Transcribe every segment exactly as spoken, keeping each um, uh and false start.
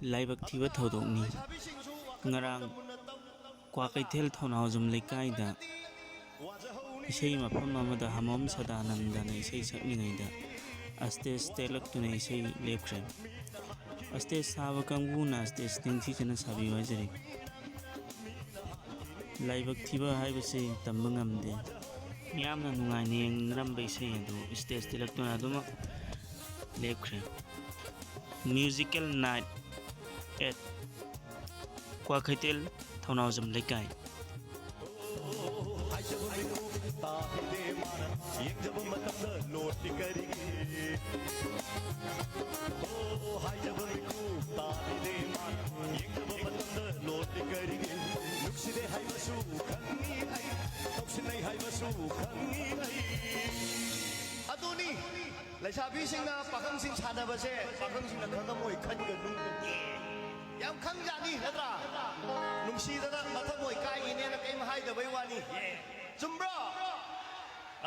ꯂꯥꯏꯕꯛ ꯊꯤꯕ ꯊꯧꯗꯣꯛꯅꯤ꯫ ꯉꯔꯥꯡ ꯀ꯭ꯋꯥꯀꯩꯊꯦꯜ ꯊꯧꯅꯥꯎꯖꯝ ꯂꯩꯀꯥꯏꯗ ꯏꯁꯩ ꯃꯐꯝ ꯑꯃꯗ ꯍꯃꯣꯝ ꯁꯗꯥꯅꯟꯗꯅ ꯏꯁꯩ ꯁꯛꯂꯤꯉꯩꯗ stage ꯇꯦꯛꯂꯛꯇꯨꯅ ꯏꯁꯩ ꯂꯦꯞꯈ꯭ꯔꯦ꯫ Stage ꯁꯥꯕ ꯀꯥꯡꯕꯨꯅ stage ꯅꯤꯡꯊꯤꯖꯅ ꯁꯥꯕꯤꯌꯨ ꯍꯥꯏꯖꯔꯤ꯫ ꯂꯥꯏꯕꯛ ꯊꯤꯕ ꯍꯥꯏꯕꯁꯤ ꯇꯝꯕ ꯉꯝꯗꯦ꯫ ꯃꯤꯌꯥꯝꯅ ꯅꯨꯡꯉꯥꯏꯅ ꯌꯦꯡꯅꯔꯝꯕ ꯏꯁꯩ ꯑꯗꯨ stage ꯇꯦꯛꯂꯛꯇꯨꯅ ꯑꯗꯨꯃꯛ ꯂꯦꯞꯈ꯭ꯔꯦ꯫ Musical night at ꯀ꯭ꯋꯥꯀꯩꯊꯦꯜ ꯊꯧꯅꯥꯎꯖꯝ ꯂꯩꯀꯥꯏ꯫ ꯍꯥꯏꯖꯕ ꯃꯤꯀꯨꯞ ꯇꯥꯈꯤꯗꯦ ꯃꯥꯅ, ꯌꯦꯡꯖꯕ ꯃꯇꯝꯗ ꯂꯣꯠꯂꯤ ꯀꯔꯤꯒꯤ? ꯑꯣ, ꯍꯥꯏꯖꯕ ꯃꯤꯀꯨꯞ ꯇꯥꯈꯤꯗꯦ ꯃꯥꯅ, ꯌꯦꯡꯖꯕ ꯃꯇꯝꯗ ꯂꯣꯠꯂꯤ ꯀꯔꯤꯒꯤ? ꯅꯨꯡꯁꯤꯗꯦ ꯍꯥꯏꯕꯁꯨ ꯈꯪꯉꯤ ꯑꯩ, ꯇꯧꯁꯤꯟꯅꯩ ꯍꯥꯏꯕꯁꯨ ꯈꯪꯉꯤ ꯑꯩ꯫ ꯑꯗꯨꯅꯤ, ꯂꯩꯁꯥꯕꯤꯁꯤꯡꯅ ꯄꯥꯈꯪꯁꯤꯡ ꯁꯥꯟꯅꯕꯁꯦ ꯄꯥꯈꯪꯁꯤꯡꯅ ꯈꯪꯉꯝꯃꯣꯏ ꯈꯟꯒꯅꯨ꯫ ꯌꯥꯝ ꯈꯪꯖꯥꯠꯅꯤ ꯅꯠꯇ꯭ꯔꯥ? ꯅꯨꯡꯁꯤꯗꯅ ꯃꯊꯃꯣꯏ ꯀꯥꯏꯒꯤꯅꯦꯅ ꯀꯩꯝ ꯍꯥꯏꯗꯕꯩ ꯋꯥꯅꯤ꯫ ꯆꯨꯝꯕ꯭ꯔꯣ?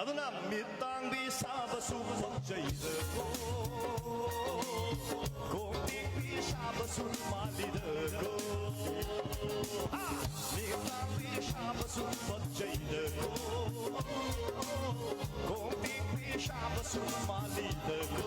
ꯑꯗꯨꯅ ꯃꯤꯠ ꯇꯥꯡꯕꯤ ꯁꯥꯕꯁꯨ ꯄꯛꯆꯩꯗꯀꯣ, ꯈꯣꯡ ꯇꯦꯛꯄꯤ ꯁꯥꯕꯁꯨ ꯃꯥꯜꯂꯤꯗꯀꯣ꯫ ꯍꯥ! ꯃꯤꯠ ꯇꯥꯡꯕꯤ ꯁꯥꯕꯁꯨ ꯄꯛꯆꯩꯗꯀꯣ, ꯈꯣꯡ ꯇꯦꯛꯄꯤ ꯁꯥꯕꯁꯨ ꯃꯥꯜꯂꯤꯗꯀꯣ꯫